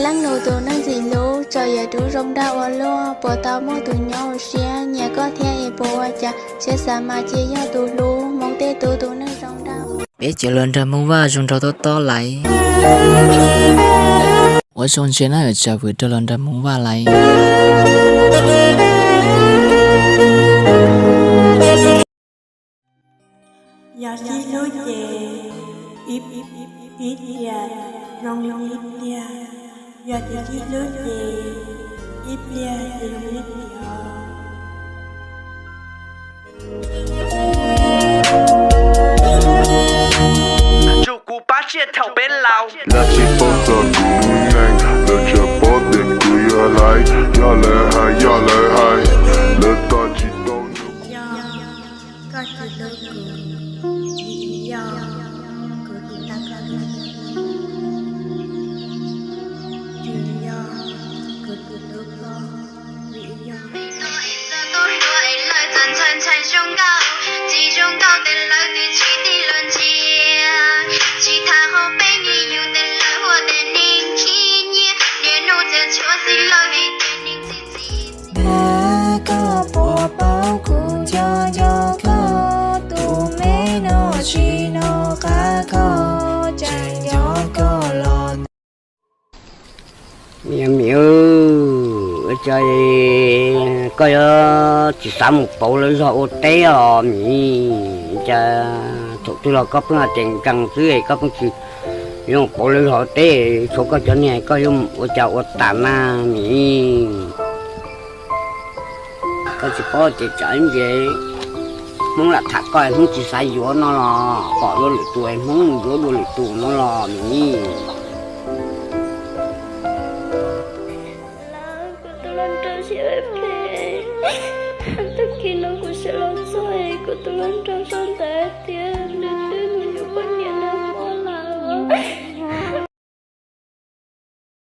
Neej nus tus neeg ntxim hlub, txawm yog tub zoo dag ua luaj, puas tau muaj tus nyob ua siab nyiam koj thiab es puas ua cas, siab xav mas cia yog tus hlub, Hmoob tej tub tus neeg zoo dag. Peb cov hluas nraug Hmoob Vaj zoo nraug tob tob laiv. Ua tsaug ntse na, tsa vwm rau hluas nraug Hmoob Vaj laiv. Yog sib hlub ces ib, ib pliag zoo li ib pliag, yog tsis sib hlub ces ib pliag ces zoo li ib pliag. Tsum kuv pab tsiaj thaum peb laus. Lawv tsis paub txog kuv lub neej, lawv tsuas paub tias kuv yog hlais, yog lawv hais, yog lawv hais, lawv tos tsis tau. Yog koj tsis hlub kuv, vim yog kuv tsis tau koj hlub. Vim yog kuv tsis hlub koj, vim yog. Txawm tuaj hluas es lawv txawm ntxhais ntxhais zoo nkauj, txiv zoo nkauj tes lawv twb tsis tig luag ntsia. Tsis tham hauv peb me nyuam tes lawv hu tias neeg khib nyiab, niaj hnub txiav tshuaj xwb lawv vim tias neeg txi txiv. Koj puas paub kuv nco nco koj, tus me no tsis noj qab koj, tseem nco koj los. Miv, miv, ua cas koj yuav tsis xav mus pauv lawv zog ua teb os miv? Cas thaum twg los koj pheej hais tias nkees xwb es koj pheej tsis yuav mus pauv lawv zog ua teb, tshuav koj cov niag koj yuav ua cas ua tas na miv? Koj tsis paub tias tsam ib ntsis Hmoob lam tham koj, Hmoob tsis xav yuav no los pom dua lwm tus, Hmoob yuav dua lwm tus no los miv. Lawv, kuv tus hluas nraug siab phem, tus